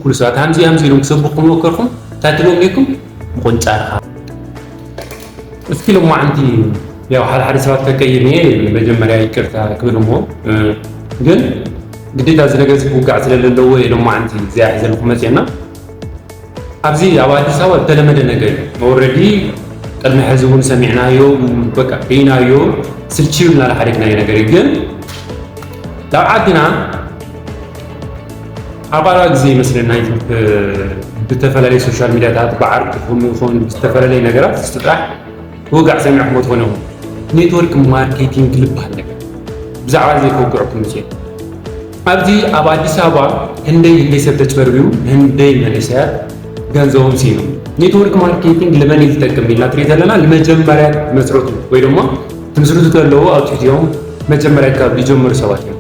ኩሉ ሰባት ሃምዚ ሃምዚ ኢሎም ክሰብኹም መከርኩም እንታይ ትብሎም ነይኩም? ምቁንጫርካ። እስኪ ሎማዓንቲ ያው ሓደ ሓደ ሰባት ተቀይሜ መጀመርያ ይቅርታ ክብል እሞ ግን ግዴታ እዚ ነገር እዚ ክውጋዕ ስለ ዘለዎ እየ ሎማዓንቲ እዚኣ ሒዘልኩም መፅየና። ኣብዚ ኣብ ኣዲስ ኣበባ ዝተለመደ ነገር እዩ። ኦልሬዲ ቅድሚ ሕዚ እውን ሰሚዕናዮ በቃ ርኢናዮ ስልችዩልና ዝሓደግናዮ ነገር እዩ። ግን ናብ ዓድና ኣብ ቀረባ ግዜ ይመስለና ብዝተፈላለዩ ሶሻል ሚዲያታት ብዓርክኹም ይኹን ብዝተፈላለዩ ነገራት ጥራሕ ክውጋዕ ሰሚዕኹሞ ትኾኑ ኢኹም። ኔትወርክ ማርኬቲንግ ዝበሃል ነገር ብዛዕባ እዚ ከውግዐኩም እየ። ኣብዚ ኣብ ኣዲስ ኣበባ ህንደይ ህንደይ ሰብ ተጭበርቢሩ ህንደይ መንእሰያት ገንዘቦም ስኢኖም። ኔትወርክ ማርኬቲንግ ልመን እዩ ዝጠቅም ኢልና ትርኢ ዘለና ንመጀመርያ መስረቱ ወይ ድማ ትምስርቱ ተለዉ ኣብ ትሕቲኦም መጀመርያ ካብ ዝጀመሩ ሰባት እዮም።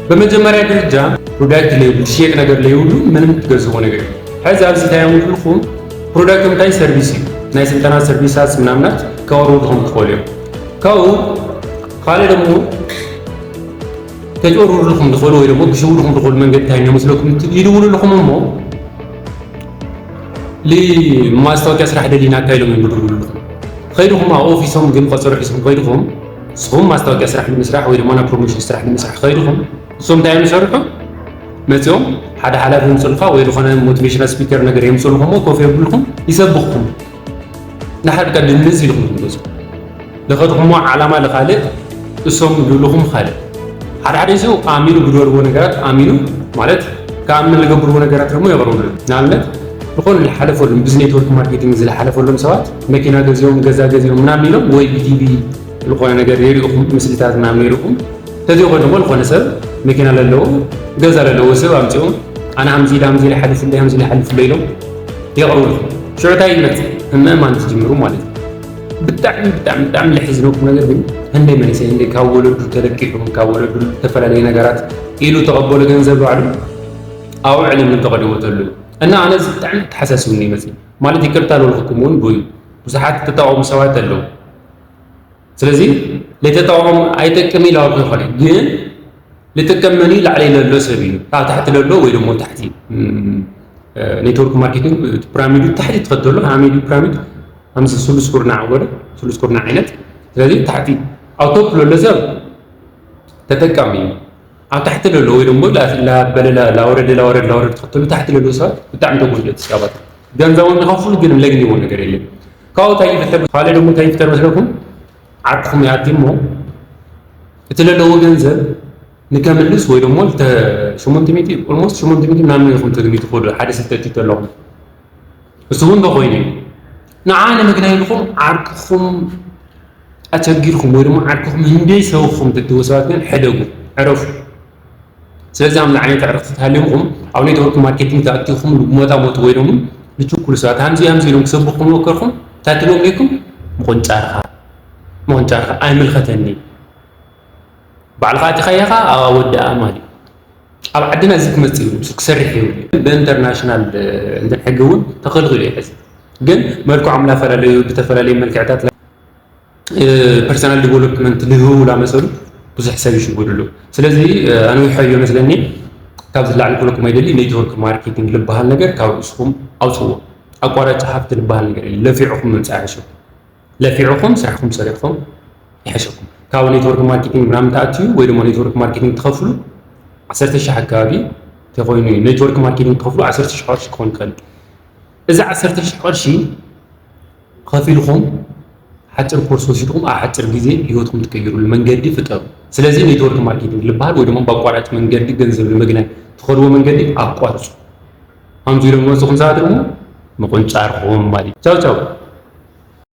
በመጀመርያ ደረጃ ፕሮዳክት ለይብሉ ዝሽየጥ ነገር ለይብሉ ምንም ትገዝዎ ነገር እዩ። ሕዚ ኣብዚ እንታይ እዮም ዝብልኩም ፕሮዳክት እንታይ ሰርቪስ እዩ ናይ ስልጠና ሰርቪሳት ምናምናት ከወርዱ ከም ትኽእሉ እዮም። ካብኡ ካልእ ደግሞ ከጭበርብሩልኩም ዝኽእሉ ወይ ደግሞ ክሽውዱኹም ዝኽእሉ መንገዲ እንታይ መስለኩም ይድውሉልኹም እሞ ማስታወቂያ ስራሕ ደሊና ኣካይሎም እዮም ዝድውሉልኹም። ከይድኹም ኣብ ኦፊሶም ግን ቆፀሮ ሒዝኩም ከይድኹም ንስኹም ማስታወቂያ ስራሕ ንምስራሕ ወይ ድማ ናብ ፕሮሞሽን ስራሕ ንምስራሕ ከይድኹም እሶም እንታይ እዮም ዝሰርሑ መፂኦም ሓደ ሓላፊ የምፅልካ ወይ ዝኾነ ሞቲቬሽናል ስፒከር ነገር የምፅልኹም ኮፍ የብልኩም ይሰብኽኩም ንሓደ ቀ ድንዝ ኢልኩም ትመፁ። ለኸድኹሞ ዓላማ ለኻልእ እሶም ዝብልኹም ካልእ። ሓደ ሓደ ሰው ኣሚኑ ዝገበርዎ ነገራት ኣሚኑ ማለት ከኣምን ዝገብርዎ ነገራት ደግሞ የቕርብሉ። ንኣብነት ዝኾነ ዝሓለፈሉም ብዚ ኔትወርክ ማርኬቲንግ ዝሓለፈሎም ሰባት መኪና ገዚኦም ገዛ ገዚኦም ምናምን ኢሎም ወይ ብቲቪ ዝኾነ ነገር የሪእኹም ምስልታት ምናምን የሪእኹም ተዚኾ ደግሞ ዝኾነ ሰብ መኪና ለለዎ ገዛ ለለዎ ሰብ ኣምፂኦም ኣነ ሃምዚ ኢለ ሃምዚ ኢለ ሓሊፉለይ ሃምዚ ኢለ ሓሊፉለይ ኢሎም የቕርብልኩም። ሽዑ እንታይ ይመፅእ? ምእማን ትጅምሩ ማለት እዩ። ብጣዕሚ ብጣዕሚ ብጣዕሚ ለሕዝነኩም ነገር ግን ህንደይ መንእሰይ ህንደይ ካብ ወለዱ ተለቂሑ ካብ ወለዱ ዝተፈላለዩ ነገራት ኢሉ ተቐበሉ ገንዘብ ባዕሉ ኣብኡ ዕልም እንተቐዲዎ ተሉ እና ኣነ እዚ ብጣዕሚ ተሓሳስብኒ ይመፅእ ማለት ይቅርታ ልበልኩም እውን ብዩ ብዙሓት ተቃወሙ ሰባት ኣለዉ ስለዚ ለተቃወሙ ኣይጠቅም ኢላወልኩ ይኮነ ግን ልጥቀም መን እዩ ላዕለይ ለሎ ሰብ እዩ ካብ ታሕቲ ለሎ ወይ ደሞ ታሕቲ ኔትወርክ ማርኬቲንግ ፒራሚዱ ታሕቲ ትኸተሎ ሃሚዱ ፒራሚድ ከምዚ ስሉስ ኩርናዕ ወደ ስሉስ ኩርናዕ ዓይነት ስለዚ ታሕቲ ኣብ ቶፕ ለሎ ሰብ ተጠቃሚ እዩ ኣብ ታሕቲ ለሎ ወይ ደሞ ላበለ ላወረደ ላወረድ ላወረድ ትኸተሉ ታሕቲ ለሎ ሰባት ብጣዕሚ ተጎድኦ ተስካባት ገንዘቦም ይኸፍሉ ግን ለግኒዎ ነገር የለን ካብኡ እንታይ ይፍጠር ካልእ ደሞ እንታይ ይፍጠር መስለኩም ዓርክኹም ይኣቲ እሞ እቲ ለለዎ ገንዘብ ንከምልስ ወይ ደሞ ሸሞንተ ሚእቲ ኦልሞስት ሸሞንተ ሚእቲ ምናምን ኢኹም ተግኒ ትኽእሉ ሓደ ሰብ ተእትዩ ተለኹም እሱ እውን ተኮይኑ እዩ ንዓ ንምግናይ ኢልኩም ዓርክኹም ኣቸጊርኩም ወይ ደሞ ዓርክኹም ህንደይ ሰብኹም ትትው ሰባት ግን ሕደጉ ዕረፉ ስለዚ ኣምዚ ዓይነት ዕረፍቲ ተሃልዩኩም ኣብ ኔትወርክ ማርኬቲንግ ተኣቲኹም ልሞጣሞጡ ወይ ደሞ ልችኩሉ ሰባት ሃምዚ ሃምዚ ኢሎም ክሰብኹም መከርኩም እንታይ ትብሎም ነይኩም ምቁንጫርካ ምቁንጫርካ ኣይምልከተኒ ባዕልኻ ኣቲኻያ ኸዓ ኣወድኣ ማለት እዩ ኣብ ዓድና እዚ ክመፅእ እዩ ክሰርሕ ይብል ብኢንተርናሽናል እንትን ሕጊ እውን ተኸልኺሉ እዩ ሕዚ ግን መልክዖም እናፈላለዩ ብተፈላለዩ መልክዕታት ፐርሰናል ዲቨሎፕመንት ልህቡ ላመሰሉ ብዙሕ ሰብ ይሽጉድሉ ስለዚ ኣንዊሖ እዮ መስለኒ ካብ ዝላዕሊ ክብለኩም ኣይደሊ ኔትወርክ ማርኬቲንግ ልበሃል ነገር ካብ ርእስኹም ኣውፅዎ ኣቋራጭ ሃፍቲ ልበሃል ነገር ለፊዕኹም ምምፃእ ይሸኩም ለፊዕኹም ስራሕኹም ሰሪሕኹም ይሕሸኩም ካብ ኔትወርክ ማርኬቲንግ ምናምን ተኣትዩ ወይ ድማ ኔትወርክ ማርኬቲንግ ትኸፍሉ ዓሰርተ ሺሕ ኣካባቢ ተኮይኑ እዩ ኔትወርክ ማርኬቲንግ ትኸፍሉ ዓሰርተ ሺሕ ቅርሺ ክኾን ይኽእል እዚ ዓሰርተ ሺሕ ቅርሺ ከፊልኹም ሓጭር ኮርስ ወሲድኩም ኣብ ሓጭር ግዜ ህይወትኩም ትቀይሩሉ መንገዲ ፍጠሩ ስለዚ ኔትወርክ ማርኬቲንግ ልበሃል ወይ ድማ ብኣቋራጭ መንገዲ ገንዘብ ንምግናይ ትኸድዎ መንገዲ ኣቋርፁ ኣምዚ ኢሎም ዝመፅኹም ሰባት ደግሞ ምቁንጫርኹም ማለት ቻው ቻው